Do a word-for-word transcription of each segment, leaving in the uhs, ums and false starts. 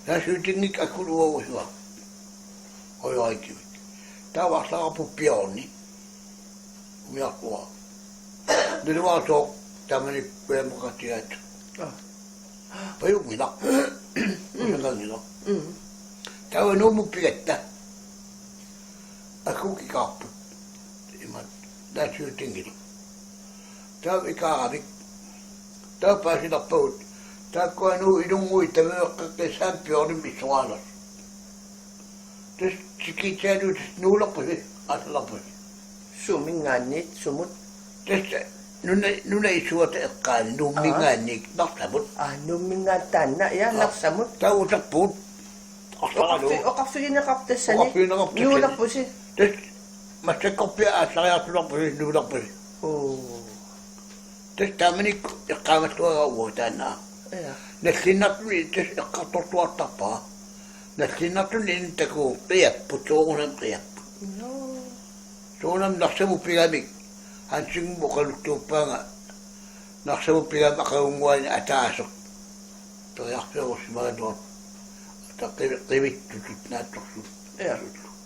Naasiutinngikka akuluuagusiva. Højrerækkivik. Taava arlaqarpoq Bjørni. Umiarpua. Naluara sooq taamani kujamaqatigaat. Aa. Pajunngilaq. Kusanganngilaq. Mm. Taava Nuummut pigatta. Akukikaarput. Imaat naasiutinngilaq. Taava ikaaravik. Taava paasilerpagut. Taakkua Nuup ilunnguit tamaveeqqaqqissaannik Bjørnimik issoraalersut. Tassa tikitsialu tassa nuulerpusi, aallalerpusi. Suminngaanniit, sumut? Tassa nuna, nuna issuata eqqaani, Nuumminngaanniit, Narsamut. Aa, Nuumminngaanniit taanna, ja, Aa, Narsamut. Taava uterpugut. Arlaralu. Oqarfi-, oqarfigineqarpoq tassani. Oqarfigineqarpoq tassani. Nuulerpusi. Tassa massakkorpiaq aallariartulerpusi, nuulerpusi. Oo. Tassa taamanikkut eqqaamalluaraa uanga taanna. Ja. Nallinnartunik tassa eqqartortuartarpara. Nallinnartunik inuttut takuuk qiapput, soorunami qiapput. Nå. Soorunami Narsamut pigamik Hansingimut oqaluttuuppaanga Narsamut pigamik aqagunnguani ataaseq. Periarfeerussimaagaluartoq. Ata qivi-, qivittutut naatsorsuuttut. Ja.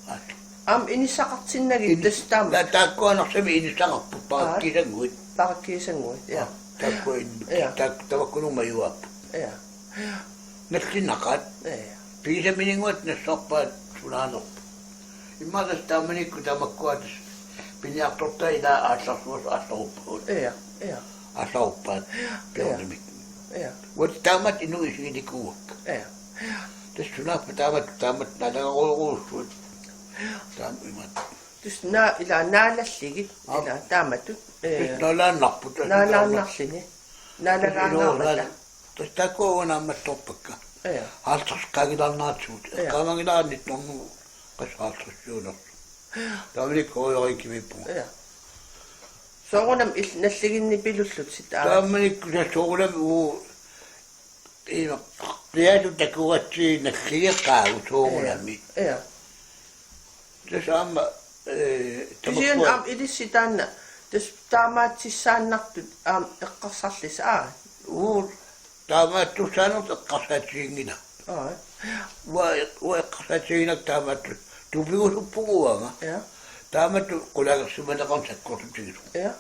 Aat. Aamma inissaqartinnagit In-, tassa taama. Ta-, taakkua Narsami inissaqarput. Aa. Parakkiisannguit. Parakkiisannguit, ja. Taakkua in-, Ja. taak-, tamakkununnga majuaapput. Ja. Nallinnaqaat. Ja. Pigisamininnguatik nassarpaat sunaanerput. Immaqa tassa taamanikkut tamakkua tassa piniartortaa ilaa aallarsuasoq aallaruppagut. Ja, ja. Aallaruppaat Ja. Bjørnimik. Ja. Uagut taamatut inuit isiginikuuakka. Ja. Tassa sunaaffa taamatut, taamatut naalagarujorujussut. Taama imaat. Tassa naa-, ilaa naalallugit, Aap. ilaa taamatut. Tassa Eh, naalaannarput, tassa naalaannarluni. Naalagaangaammata. Tassa taakkua uanga naammattoorpakka. Ja. Halvtredsit qaangilaarneratsigit. Ja. Eqqaamanngilara nitten hundrede halvtredsiunersut. Taamanikkut Højrerækkeviippunga. Ja. Soorunami il-, nalliginnipilullutit aamma. Taamanikkut tassa soorunami uu Ima, qiatut takugatsigit nalligeqaagut soorunami. Ja. Ja. Tassa aamma, eh, Kisianni tamakkua- aamma ilissi taanna, tassa taamaattussaannartut aamma eqqarsarlisi, aa. Uu, taamaattussaanertut eqqarsaatiginngilagut. Aa. Uanga, uanga eqqarsaatiginnginnakku taamatut tupigusuppunga uanga. Ja. Taamatut qulakkersimaneqarneq sakkortutigisoq. Ja.